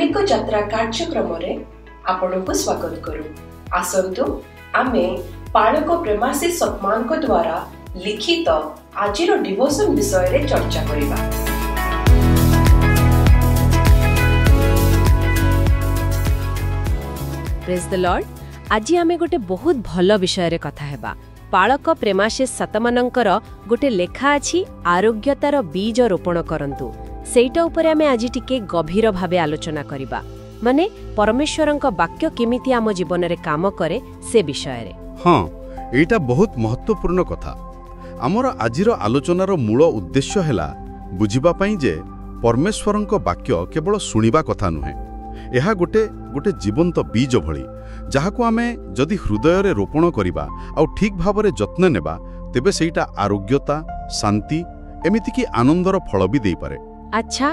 ଆତ୍ମିକ ଯାତ୍ରା କାର୍ଯ୍ୟକ୍ରମରେ ଆପଣଙ୍କୁ ସ୍ୱାଗତ କରୁ। ଆସନ୍ତୁ ଆମେ ପାଳକ ପ୍ରେମାଶିଷ ସତ୍ମାନଙ୍କ ଦ୍ୱାରା ଲିଖିତ ଆଜିର ଡିଭୋସନ ବିଷୟରେ ଚର୍ଚ୍ଚା କରିବା। ପ୍ରେଜ୍ ଦ ଲର୍ଡ। ଆଜି ଆମେ ଗୋଟେ ବହୁତ ଭଲ ବିଷୟରେ କଥା ହେବା। ପାଳକ ପ୍ରେମାଶିଷ ସତମାନଙ୍କର ଗୋଟେ ଲେଖା ଅଛି, ଆରୋଗ୍ୟତାର ବୀଜ ରୋପଣ କରନ୍ତୁ। ସେଇଟା ଉପରେ ଆମେ ଆଜି ଟିକେ ଗଭୀର ଭାବେ ଆଲୋଚନା କରିବା, ମାନେ ପରମେଶ୍ୱରଙ୍କ ବାକ୍ୟ କେମିତି ଆମ ଜୀବନରେ କାମ କରେ ସେ ବିଷୟରେ। ହଁ, ଏଇଟା ବହୁତ ମହତ୍ତ୍ୱପୂର୍ଣ୍ଣ କଥା। ଆମର ଆଜିର ଆଲୋଚନାର ମୂଳ ଉଦ୍ଦେଶ୍ୟ ହେଲା ବୁଝିବା ପାଇଁ ଯେ ପରମେଶ୍ୱରଙ୍କ ବାକ୍ୟ କେବଳ ଶୁଣିବା କଥା ନୁହେଁ, ଏହା ଗୋଟେ ଗୋଟେ ଜୀବନ୍ତ ବୀଜ ଭଳି, ଯାହାକୁ ଆମେ ଯଦି ହୃଦୟରେ ରୋପଣ କରିବା ଆଉ ଠିକ୍ ଭାବରେ ଯତ୍ନ ନେବା, ତେବେ ସେଇଟା ଆରୋଗ୍ୟତା, ଶାନ୍ତି, ଏମିତିକି ଆନନ୍ଦର ଫଳ ବି ଦେଇପାରେ। ଆଚ୍ଛା,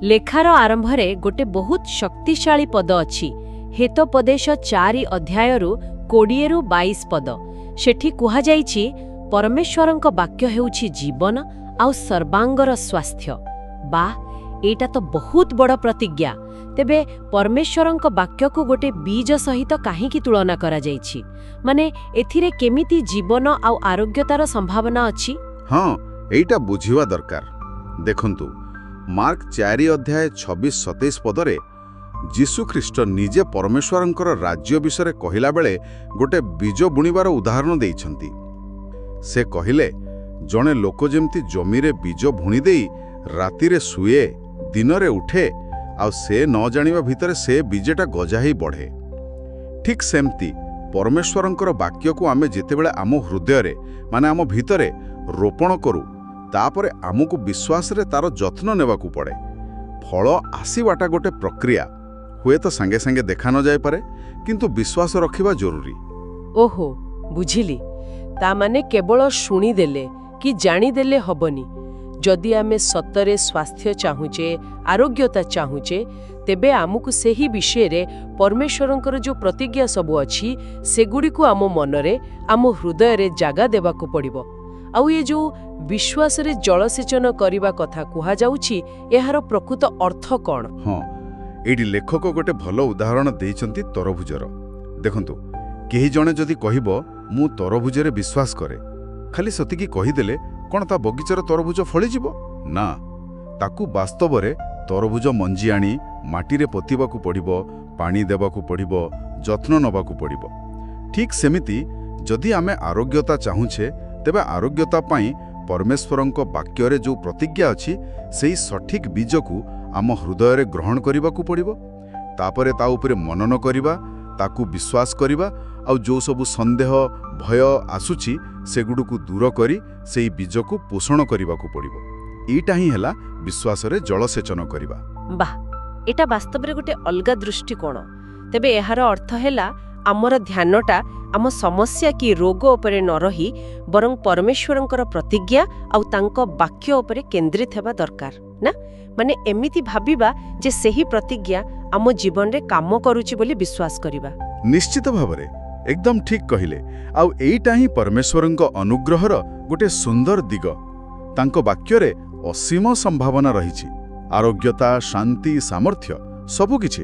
ଲେଖାର ଆରମ୍ଭରେ ଗୋଟେ ବହୁତ ଶକ୍ତିଶାଳୀ ପଦ ଅଛି, ହିତୋପଦେଶ 4 ଅଧ୍ୟାୟରୁ 20ରୁ 22 ପଦ। ସେଠି କୁହାଯାଇଛି, ପରମେଶ୍ୱରଙ୍କ ବାକ୍ୟ ହେଉଛି ଜୀବନ ଆଉ ସର୍ବାଙ୍ଗର ସ୍ୱାସ୍ଥ୍ୟ। ବାଃ, ଏଇଟା ତ ବହୁତ ବଡ଼ ପ୍ରତିଜ୍ଞା। ତେବେ ପରମେଶ୍ୱରଙ୍କ ବାକ୍ୟକୁ ଗୋଟେ ବୀଜ ସହିତ କାହିଁକି ତୁଳନା କରାଯାଇଛି? ମାନେ ଏଥିରେ କେମିତି ଜୀବନ ଆଉ ଆରୋଗ୍ୟତାର ସମ୍ଭାବନା ଅଛି? ହଁ, ଏଇଟା ବୁଝିବା ଦରକାର। ଦେଖନ୍ତୁ, ମାର୍କ 4 ଅଧ୍ୟାୟ 26 27 ପଦରେ ଯୀଶୁଖ୍ରୀଷ୍ଟ ନିଜେ ପରମେଶ୍ୱରଙ୍କର ରାଜ୍ୟ ବିଷୟରେ କହିଲା ବେଳେ ଗୋଟେ ବୀଜ ବୁଣିବାର ଉଦାହରଣ ଦେଇଛନ୍ତି। ସେ କହିଲେ, ଜଣେ ଲୋକ ଯେମିତି ଜମିରେ ବୀଜ ବୁଣି ଦେଇ ରାତିରେ ଶୁଏ, ଦିନରେ ଉଠେ, ଆଉ ସେ ନ ଜାଣିବା ଭିତରେ ସେ ବୀଜଟା ଗଜା ହେଇ ବଢ଼େ। ଠିକ୍ ସେମିତି ପରମେଶ୍ୱରଙ୍କର ବାକ୍ୟକୁ ଆମେ ଯେତେବେଳେ ଆମ ହୃଦୟରେ, ମାନେ ଆମ ଭିତରେ ରୋପଣ କରୁ, ତାପରେ ଆମକୁ ବିଶ୍ୱାସରେ ତାର ଯତ୍ନ ନେବାକୁ ପଡ଼େ। ଫଳ ଆସିବାଟା ଗୋଟେ ପ୍ରକ୍ରିୟା, ହୁଏତ ସାଙ୍ଗେ ସାଙ୍ଗେ ଦେଖା ନ ଯାଇପାରେ, କିନ୍ତୁ ବିଶ୍ୱାସ ରଖିବା ଜରୁରୀ। ଓହୋ, ବୁଝିଲି। ତା ମାନେ କେବଳ ଶୁଣିଦେଲେ କି ଜାଣିଦେଲେ ହବନି। ଯଦି ଆମେ ସତରେ ସ୍ୱାସ୍ଥ୍ୟ ଚାହୁଁଛେ, ଆରୋଗ୍ୟତା ଚାହୁଁଛେ, ତେବେ ଆମକୁ ସେହି ବିଷୟରେ ପରମେଶ୍ୱରଙ୍କର ଯେଉଁ ପ୍ରତିଜ୍ଞା ସବୁ ଅଛି, ସେଗୁଡ଼ିକୁ ଆମ ମନରେ, ଆମ ହୃଦୟରେ ଜାଗା ଦେବାକୁ ପଡ଼ିବ। ଆଉ ଏ ଯେଉଁ ବିଶ୍ୱାସରେ ଜଳସେଚନ କରିବା କଥା କୁହାଯାଉଛି, ଏହାର ପ୍ରକୃତ ଅର୍ଥ କ'ଣ? ହଁ, ଏଇଠି ଲେଖକ ଗୋଟେ ଭଲ ଉଦାହରଣ ଦେଇଛନ୍ତି ତରଭୁଜର। ଦେଖନ୍ତୁ, କେହି ଜଣେ ଯଦି କହିବ ମୁଁ ତରଭୁଜରେ ବିଶ୍ୱାସ କରେ, ଖାଲି ସେତିକି କହିଦେଲେ କ'ଣ ତା ବଗିଚାର ତରଭୁଜ ଫଳିଯିବ? ନା, ତାକୁ ବାସ୍ତବରେ ତରଭୁଜ ମଞ୍ଜି ଆଣି ମାଟିରେ ପୋତିବାକୁ ପଡ଼ିବ, ପାଣି ଦେବାକୁ ପଡ଼ିବ, ଯତ୍ନ ନେବାକୁ ପଡ଼ିବ। ଠିକ୍ ସେମିତି ଯଦି ଆମେ ଆରୋଗ୍ୟତା ଚାହୁଁଛେ, ତେବେ ଆରୋଗ୍ୟତା ପାଇଁ ପରମେଶ୍ୱରଙ୍କ ବାକ୍ୟରେ ଯେଉଁ ପ୍ରତିଜ୍ଞା ଅଛି, ସେଇ ସଠିକ୍ ବୀଜକୁ ଆମ ହୃଦୟରେ ଗ୍ରହଣ କରିବାକୁ ପଡ଼ିବ। ତାପରେ ତା ଉପରେ ମନନ କରିବା, ତାକୁ ବିଶ୍ୱାସ କରିବା, ଆଉ ଯେଉଁ ସବୁ ସନ୍ଦେହ, ଭୟ ଆସୁଛି ସେଗୁଡ଼ିକୁ ଦୂର କରି ସେଇ ବୀଜକୁ ପୋଷଣ କରିବାକୁ ପଡ଼ିବ। ଏଇଟା ହିଁ ହେଲା ବିଶ୍ୱାସରେ ଜଳସେଚନ କରିବା। ବାଃ, ଏଇଟା ବାସ୍ତବରେ ଗୋଟେ ଅଲଗା ଦୃଷ୍ଟିକୋଣ। ତେବେ ଏହାର ଅର୍ଥ ହେଲା ଆମର ଧ୍ୟାନଟା ଆମ ସମସ୍ୟା କି ରୋଗ ଉପରେ ନ ରହି ବରଂ ପରମେଶ୍ୱରଙ୍କର ପ୍ରତିଜ୍ଞା ଆଉ ତାଙ୍କ ବାକ୍ୟ ଉପରେ କେନ୍ଦ୍ରିତ ହେବା ଦରକାର, ନା? ମାନେ ଏମିତି ଭାବିବା ଯେ ସେହି ପ୍ରତିଜ୍ଞା ଆମ ଜୀବନରେ କାମ କରୁଛି ବୋଲି ବିଶ୍ୱାସ କରିବା। ନିଶ୍ଚିତ ଭାବରେ, ଏକଦମ ଠିକ୍ କହିଲେ। ଆଉ ଏଇଟା ହିଁ ପରମେଶ୍ୱରଙ୍କ ଅନୁଗ୍ରହର ଗୋଟେ ସୁନ୍ଦର ଦିଗ। ତାଙ୍କ ବାକ୍ୟରେ ଅସୀମ ସମ୍ଭାବନା ରହିଛି, ଆରୋଗ୍ୟତା, ଶାନ୍ତି, ସାମର୍ଥ୍ୟ ସବୁକିଛି।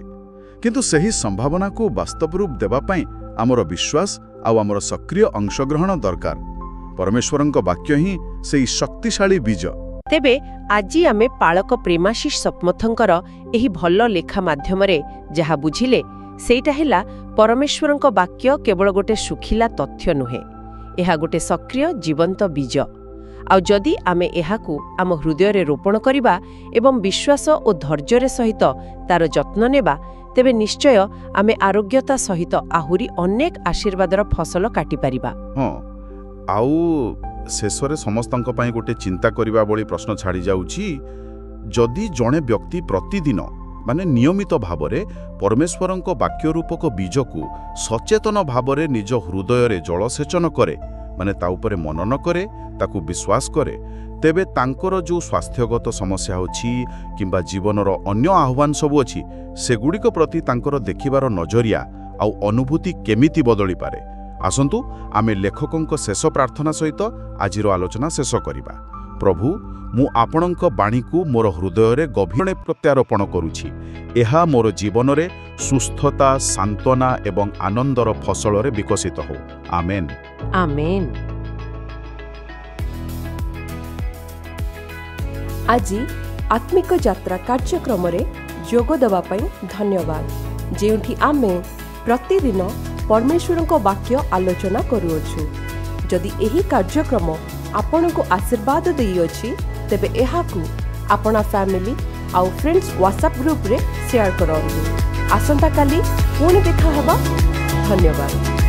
କିନ୍ତୁ ସେହି ସମ୍ଭାବନାକୁ ବାସ୍ତବ ରୂପ ଦେବା ପାଇଁ ଆମର ବିଶ୍ୱାସ ଆଉ ଆମର ସକ୍ରିୟ ଅଂଶଗ୍ରହଣ ଦରକାର। ପରମେଶ୍ୱରଙ୍କ ବାକ୍ୟ ହିଁ ସେଇ ଶକ୍ତିଶାଳୀ ବୀଜ। ତେବେ ଆଜି ଆମେ ପାଳକ ପ୍ରେମାଶିଷ ଶତପଥଙ୍କର ଏହି ଭଲ ଲେଖା ମାଧ୍ୟମରେ ଯାହା ବୁଝିଲେ, ସେଇଟା ହେଲା ପରମେଶ୍ୱରଙ୍କ ବାକ୍ୟ କେବଳ ଗୋଟେ ଶୁଖିଲା ତଥ୍ୟ ନୁହେଁ, ଏହା ଗୋଟେ ସକ୍ରିୟ ଜୀବନ୍ତ ବୀଜ। ଆଉ ଯଦି ଆମେ ଏହାକୁ ଆମ ହୃଦୟରେ ରୋପଣ କରିବା ଏବଂ ବିଶ୍ୱାସ ଓ ଧୈର୍ଯ୍ୟର ସହିତ ତାର ଯତ୍ନ ନେବା, ତେବେ ନିଶ୍ଚୟ ଆମେ ଆରୋଗ୍ୟତା ସହିତ ଆହୁରି ଅନେକ ଆଶୀର୍ବାଦର ଫସଲ କାଟିପାରିବା। ହଁ, ଆଉ ଶେଷରେ ସମସ୍ତଙ୍କ ପାଇଁ ଗୋଟେ ଚିନ୍ତା କରିବା ଭଳି ପ୍ରଶ୍ନ ଛାଡ଼ି ଯାଉଛି। ଯଦି ଜଣେ ବ୍ୟକ୍ତି ପ୍ରତିଦିନ, ମାନେ ନିୟମିତ ଭାବରେ ପରମେଶ୍ୱରଙ୍କ ବାକ୍ୟ ରୂପକ ବୀଜକୁ ସଚେତନ ଭାବରେ ନିଜ ହୃଦୟରେ ଜଳସେଚନ କରେ, ମାନେ ତା ଉପରେ ମନନ କରେ, ତାକୁ ବିଶ୍ୱାସ କରେ, ତେବେ ତାଙ୍କର ଯେଉଁ ସ୍ୱାସ୍ଥ୍ୟଗତ ସମସ୍ୟା ଅଛି କିମ୍ବା ଜୀବନର ଅନ୍ୟ ଆହ୍ୱାନ ସବୁ ଅଛି, ସେଗୁଡ଼ିକ ପ୍ରତି ତାଙ୍କର ଦେଖିବାର ନଜରିଆ ଆଉ ଅନୁଭୂତି କେମିତି ବଦଳିପାରେ? ଆସନ୍ତୁ ଆମେ ଲେଖକଙ୍କ ଶେଷ ପ୍ରାର୍ଥନା ସହିତ ଆଜିର ଆଲୋଚନା ଶେଷ କରିବା। ପ୍ରଭୁ, ମୁଁ ଆପଣଙ୍କ ବାଣୀକୁ ମୋର ହୃଦୟରେ ଗଭୀର ପ୍ରତ୍ୟାରୋପଣ କରୁଛି। ଏହା ମୋର ଜୀବନରେ ସୁସ୍ଥତା, ସାନ୍ତ୍ୱନା ଏବଂ ଆନନ୍ଦର ଫସଲରେ ବିକଶିତ ହେଉ। ଆମେନ୍। ଆମେନ୍। ଆଜି ଆତ୍ମିକ ଯାତ୍ରା କାର୍ଯ୍ୟକ୍ରମରେ ଯୋଗ ଦେବା ପାଇଁ ଧନ୍ୟବାଦ, ଯେଉଁଠି ଆମେ ପ୍ରତିଦିନ ପରମେଶ୍ୱରଙ୍କ ବାକ୍ୟ ଆଲୋଚନା କରୁଅଛୁ। ଯଦି ଏହି କାର୍ଯ୍ୟକ୍ରମ ଆପଣଙ୍କୁ ଆଶୀର୍ବାଦ ଦେଇଅଛି, ତେବେ ଏହାକୁ ଆପଣା ଫ୍ୟାମିଲି ଆଉ ଫ୍ରେଣ୍ଡସ୍ ହ୍ୱାଟ୍ସଆପ୍ ଗ୍ରୁପରେ ସେୟାର କରନ୍ତୁ। ଆସନ୍ତାକାଲି ପୁଣି ଦେଖା ହେବା। ଧନ୍ୟବାଦ।